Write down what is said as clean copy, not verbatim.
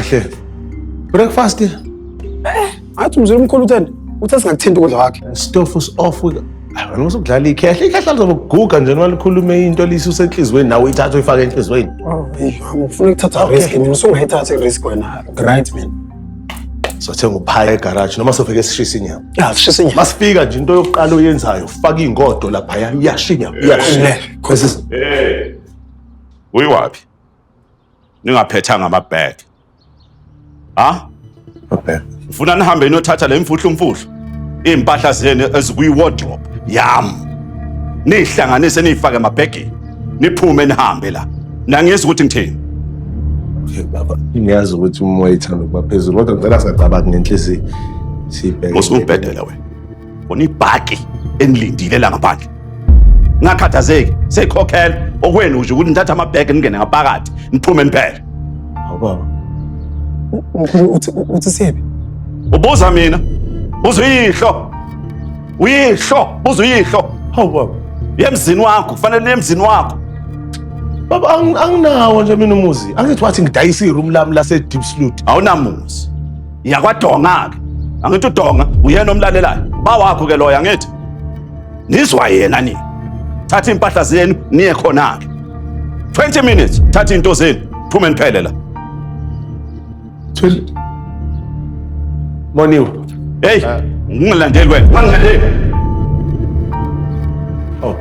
Kahle. Breakfast. Athi umzila umkhulu utheni? Uthe singakuthinta ukudla kwakhe. Stove is off. Hayi wena usukudlala ikhehla. Ikhehla lizobe kuguga nje noma likhulume into lisuse enhliziyweni nawe uyithathe uyifake enhliziyweni. Oh, hey, ngifuna ukuthatha risk mina usungayithatha i-risk wena. Right mina. Sothenga uphaya egarage noma sofike sishisa inyama. Ya, sishisa inyama. Masifika nje into yokuqala oyenzayo ufaka ingodo laphaya iyasha inyama. Iyasha. Le, Cause Hey. Uyiwaphi? Ningaphethanga amabag. Ha? Okay. Ngifuna nihambe niyothatha le mfuhlu mfuhlu. Impahla zenu ezikuyi wardrobe yami. Nihlanganise niyifake emabhegini. Niphume nihambe la. Nangizwa ukuthi ngithini. Okay baba, ngiyazi ukuthi umoya ithanda ukuba phezulu kodwa ngicela singacabangi ngenhliziyo. Sibheke. Usungibhedela wena. Bona ibhaki enilindile la ngaphandle. Ngakhathazeki, seyikhokhela okwenu nje ukuthi nithathe amabhege ningene ngaphakathi, niphume niphele. Hawu baba. Mkhulu uthi siyephi? Ubuza mina. Buza uyihlo. Uyihlo, buza uyihlo. Hawu baba. Yemzini wakho, kufanele niye emzini wakho. Baba anginawo nje mina umuzi. Angithi wathi ngidayisa iroom lami lase Deep Sloot. Awunamuzi. Yakwadonga ke. Angithi udonga uyena omlalelayo. Bawakho ke loyo angithi. Nizwa yena ni. Thatha impahla zenu niye khona ke. 20 minutes thatha into zenu phume niphele la. 20 Moniwe. Hey, ungilandeli wena. Ungilandeli. Oh.